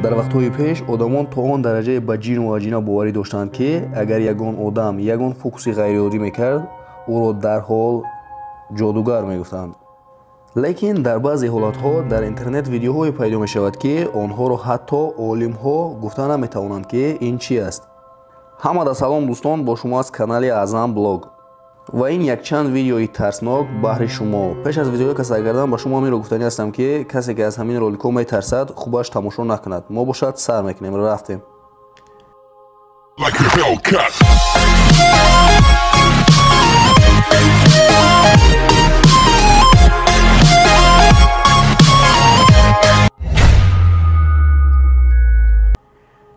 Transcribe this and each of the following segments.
Дар вақтҳои пеш одамон то он дараҷае ба ҷину аҷина боварӣ доштанд, ки агар ягон одам ягон фокуси ғайриоддӣ мекард, ӯро дарҳол ҷодугар мегуфтанд. Лекин дар баъзе ҳолатҳо дар интернет видеоҳое пайдо мешавад, ки онҳоро ҳатто олимҳо гуфта наметавонанд, ки ин чӣ аст. Ҳамада салом дӯстон, бо шумо аз канали Аъзам Блог ва ин якчанд видеои тарснок баҳри шумо. Пеш аз видеои касар кардан ба шумо ҳаминро гуфтанӣ ҳастам, ки касе ки аз ҳамин роликҳо метарсад, хубаш тамошо накунад. Мо бошад сар мекунем. Рафтем.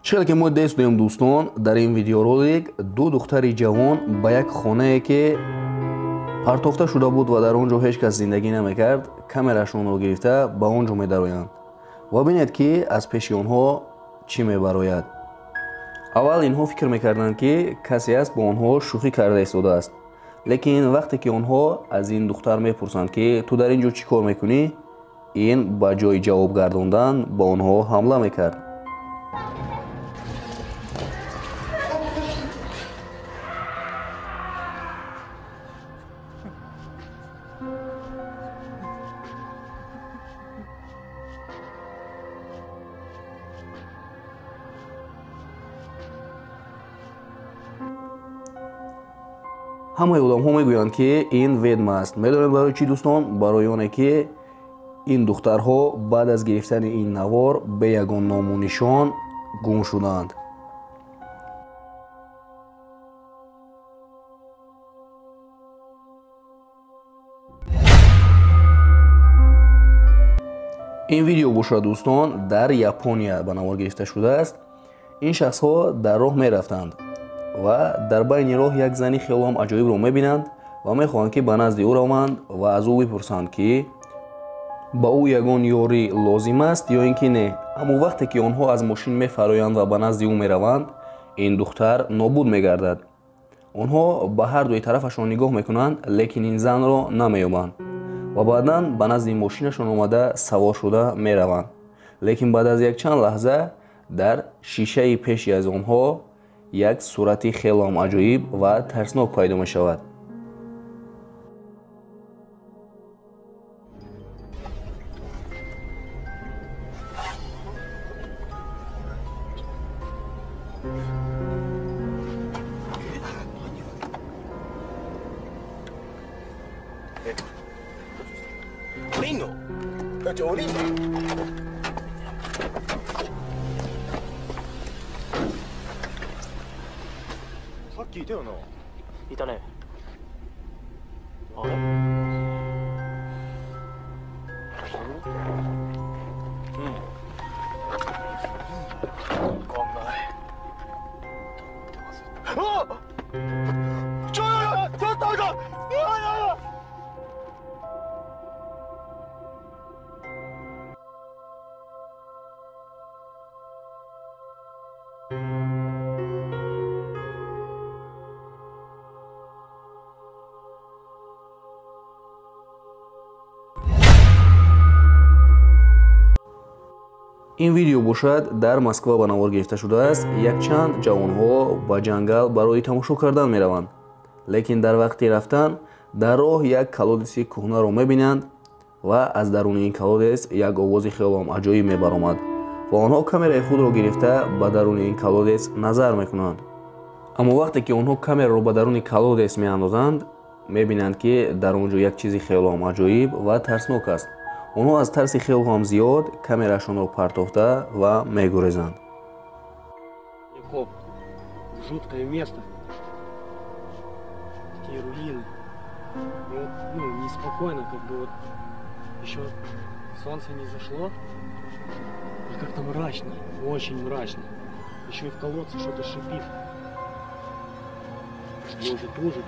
Чӣ ки мо дестдем дӯстон, дар ин видеоролик ду духтари ҷавон ба як хонае ки партофта шуда буд ва дар он ҷо ҳеҷ кас зиндагӣ намекард, камерашонро гирифта ба он ҷо медароянд ва бинед, ки аз пеши онҳо чӣ мебарояд. Аввал инҳо фикр мекарданд, ки касе аст бо онҳо шӯхӣ карда истодааст, лекин вақте ки онҳо аз ин духтар мепурсанд, ки ту дар ин ҷо чӣ кор мекунӣ, ин ба ҷои ҷавоб гардондан ба онҳо ҳамла мекард. Ҳамаи одамҳо мегӯянд, ки ин ведма аст. Медонед барои чӣ дӯстон? Барои оне ки ин духтарҳо баъд аз гирифтани ин навор бе ягон ному нишон гум шуданд. Ин видео бошад дӯстон дар Япония ба навор гирифта шудааст. Ин шахсҳо дар роҳ мерафтанд ва дар байни роҳ як зани хеле ҳам аҷоибро мебинанд ва мехоҳанд, ки ба назди ӯ раванд ва аз ӯ бипурсанд, ки ба ӯ ягон ёрӣ лозим аст ё ин ки не. Аммо вақте ки онҳо аз мошин мефароянд ва ба назди ӯ мераванд, ин духтар нобуд мегардад. Онҳо ба ҳар дуи тарафашон нигоҳ мекунанд, лекин ин занро намеёбанд ва баъдан ба назди мошинашон омада савор шуда мераванд. Лекин баъд аз якчанд лаҳза дар шишаи пеши аз онҳо як сурати хеле ҳам аҷоиб ва тарснок пайдо мешавад. さっきいたよな。いたね。あれ？うん。わかんない。あっ！ちょちょっとあかん！ Ин видео бошад дар Москва ба навор гирифта шудааст. Якчанд ҷавонҳо ба ҷангал барои тамошо кардан мераванд, лекин дар вақти рафтан дар роҳ як колодеси кӯҳнаро мебинанд ва аз даруни ин колодес як овози хеле ҳам аҷоиб мебаромад ва онҳо камераи худро гирифта ба даруни ин колодес назар мекунанд. Аммо вақте ки онҳо камераро ба даруни колодес меандозанд, мебинанд, ки дар он ҷо як чизи хеле ҳам аҷоиб ва тарснок аст. Онҳо аз тарси хеле ҳам зиёд камерашонро партофта ва мегурезанд. Жуткое место. Такие руины. И вот, ну, неспокойно, как бы вот еще солнце не зашло, а как-то мрачно, очень мрачно. Еще и в колодце что-то шипит. Может, ужик.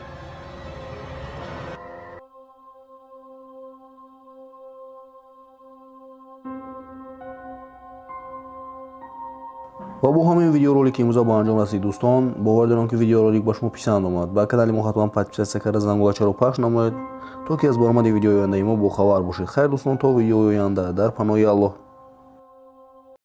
Ва бо ҳамин видеоролики имрӯза ба анҷом расид дӯстон. Бовар дорам, ки видеоролик ба шумо писанд омад. Ба канали мо ҳатман подписаться карда зангулачаро пахш намоед, то ки аз баромади видеои ояндаи мо бохабар бошед. Хайр дӯстон, то видеои оянда, дар паноҳи Аллоҳ.